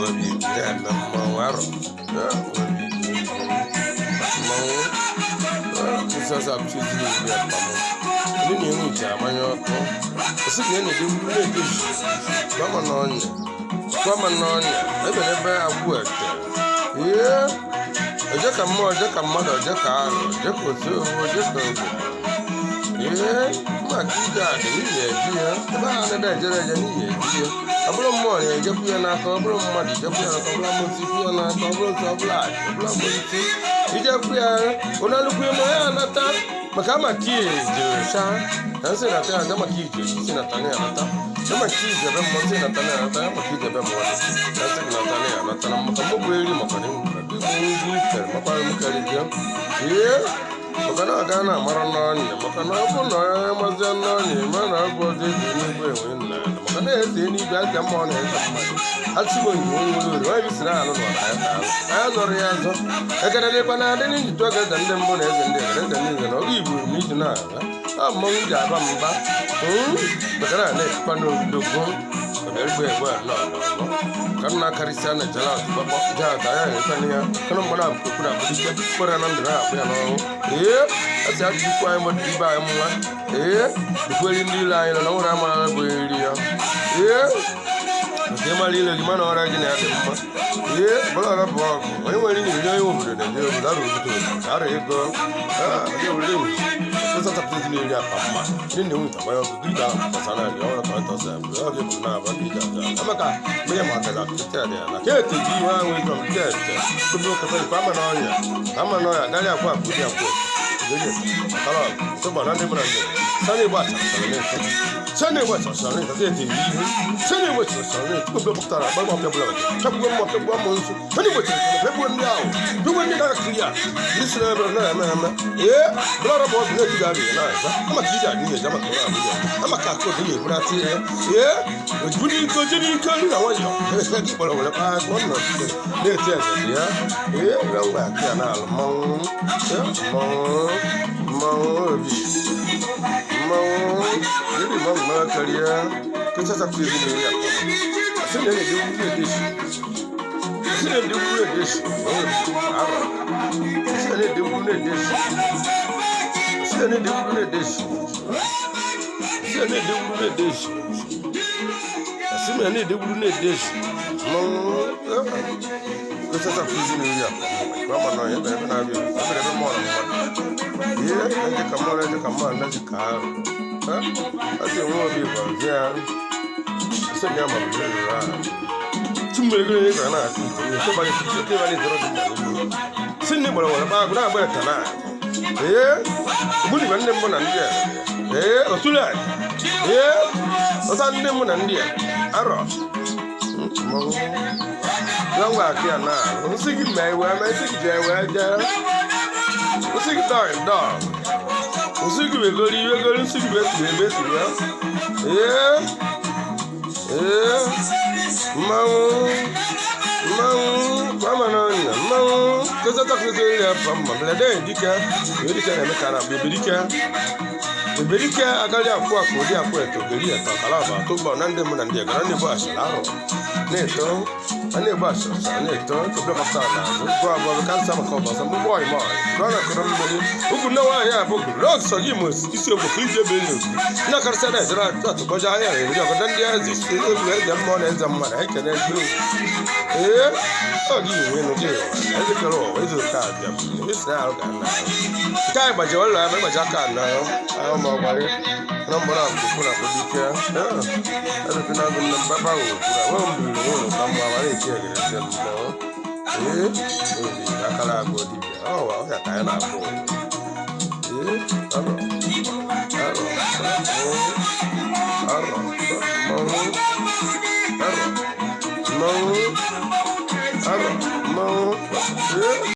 Obi na-eme mmanwụ arọ. Obi mmanwụ sasa apụchizi iri akpamụ ndị na-enwe uche amanya ọkụ esi na na-edewuru na-edeji gbama n'ọnya gbama n'ọnya ebe n'ebe agwụ ete ihe oje ka mmụọ, oje ka mmadụ, oje ka arụ, oje ka otu owu, oje ka ogbo ihe maka ije adị n'ihi eji ya ebe ha anaghị ejere eje n'ihi eji ya. Ọ bụrụ mmụọ na-ejekwu ya n'aka, ọ bụrụ mmadụ ejekwu ya n'aka, ọ bụrụ amụsị ikwu ya n'aka, ọ bụrụ nsọ, ọ bụrụ aja, ọ bụrụ amụsị ijekwu ya onalukwu ime ya anata maka amaka ije sa na nsị nata ya maka ije isi nata na ya anata maka ije ebe mmụọ nsị nata na ya anata maka ije ebe mmụọ na nsị nata na ya anata na maka mmụọ bụ eri maka na ngwu ikere makwa mkere gị ihe maka na ọ ga na-amara n'ọnya maka na ọ bụ na onye mazie n'ọnya ma na ọ bụ ọzọ eze n'igwe enwe nna ya maka na eze n'igwe aja mmụọ na eze mmadụ achịgbo nke onye nwere ori onye bisi na alụ n'ọla ya ka alụ anya zọrọ ya azọ ekele dịkwa na adị n'ijitụ oge eze ndị mbụ na eze ndị eze eze ndị nze na oge igbo na iji na-aga ọ mmọnwụ ji aba mba maka na na-etikwa n'odogo egbe egbe a nọ n'ọnọ ka nna karịsịa na jalat gbakpọ jalat anya na-ekwe ya kana mgbana abụkwu na abụdike kpọrọ na ndụ na-akpụ ya n'ọnwụ. Ee, asị adịkwu anyị mmadụ ibe anyị mma. Ee, dukweri ndị ilo anyị nọ na nwere amara bụ eri ya. Ee, nke ịmara ile gị mana ọra gị na ya dị mma. Ee, bụla ọra bụ ọgụ onye nwere na-eri onye obodo na-eje obodo arụ obodo arụ ego onye were ewu sasapụta na-eri akpa mma ndị na-enwe ntagbanye ọkụ gị ga kọsa na arị ọrụ ka ọ ya bụ ọ ga-ebu na-aba ndị ji aja amaka mmiri ma akaza tete ya na kete ji ihe ahụ ịzọ m tete kụbi ụkọta ikwe ama n'ọnya ama n'ọnya agaghị akwa akwa ụdị akwa sọgbà náà nígbà náà sani ìgbà sàrẹ̀ ní ìtọ́ sani ìgbà sàrẹ̀ ní ìtọ́ tètè yìí ihu sani ìgbà sàrẹ̀ ní ìtọ́ gbogbo pụtara gbagba ọpịa bụla ọjọ chọpụgbo mma ọpịa gbụọ nso sani ìgbà sàrẹ̀ pẹ̀gbọ́ ndị ahụ pẹ̀gbọ́ ndị na kiri a ndị si na ebe na-eme eme ee bụla bụ ọgụ na-eti ga abịa na-aza ama ka ije adị eje ama ka ụra abụghị ama ka akụ dị eburu atị ya. Ee, ojiri ike ojiri ike na nwayọ gị kpọrọ were kpaa akụ ọ nọ na-eti eze dị ya. Ee, ngwa akụ ya na-alụ mmanwụ mmanwụ mmanwụ obi mmanwụ yiri mmanwụ mmanwụ karịa kịchasa kụzi na ya asị na na-ede wuru na-edeshi asị na-ede wuru na-edeshi arọ asị na-ede wuru na-edeshi asị na-ede wuru na-edeshi asị na-ede wuru na-edeshi asị na na-ede wuru na-edeshi mmanwụ kịchasa kụzi na ya ma na ya ebe na-abịa ebe ebe mmụọ na mmadụ ihe na-eje ka mmụọ na-eje ka mmadụ na-eje ka arụ asị nwa obi gwazie ya sị na ya ma bụ ruru ahụ tumere ego ga na-akụ ite ihe kebara etiti kebara itoro dị n'ugbo si ndị gbara wara kpaa na-agba eta na ee ogbunigwe ndị mbụ na ndị a ee otule a ee ọta ndị mbụ na ndị a arọ mmanwụ ya ngwa akụ ya na nsị gị mee wee mee nsị gị jee wee jee nsị gị dọọ dọọ nsị gị wegoro iwegoro nsị gị beturu ebeturu ya. Ee ee, mmanwụ mmanwụ kwama n'ọnya mmanwụ kụzata ya pa mma belede dike dike na-eme ka na ebedike ebedike agaghị akwụ akwụ ụdị akwụ eto geri eto kalaba tụgbọ na ndị mụ na ndị egara na-ebu asịrị arụ na-eto a na-ebu asịrị na-eto tụbịa pụtara n'azụ gụọ abụọ bụ kansa maka ọbọsọ mgbụgbọ ọyị rụọ na kọrọ mmiri ugwu nne nwaanyị a bụ rọksọ gị ma isi ogbo ka iji ebe n'ogwu na karịsịa na ejere atụkọja ahịa na eri ọgọdọ ndị eze egwu eze mmụọ na eze mmadụ anyị kene ezigbo. Ee, ọ gị nwe nụ gị eze kere ụwa eze oke abịa isi na arụ ga na nke anyị gbaji ụlọ ya ma ịgbaji aka na ahụ ma ọ gwara na mgbọrọ akwụkwọ na akwụdike ebe na agụ nne mbaba wụ kwuru enwe mbiri nwụrụ ka mma ma na-eti egere ndị mmụọ. Ee, obi akara agụ dibịa ọ wa ọ ya ka anyị na-akpọ. Ee, arọ arọ arọ mmanwụ arọ mmanwụ arọ mmanwụ. Ee.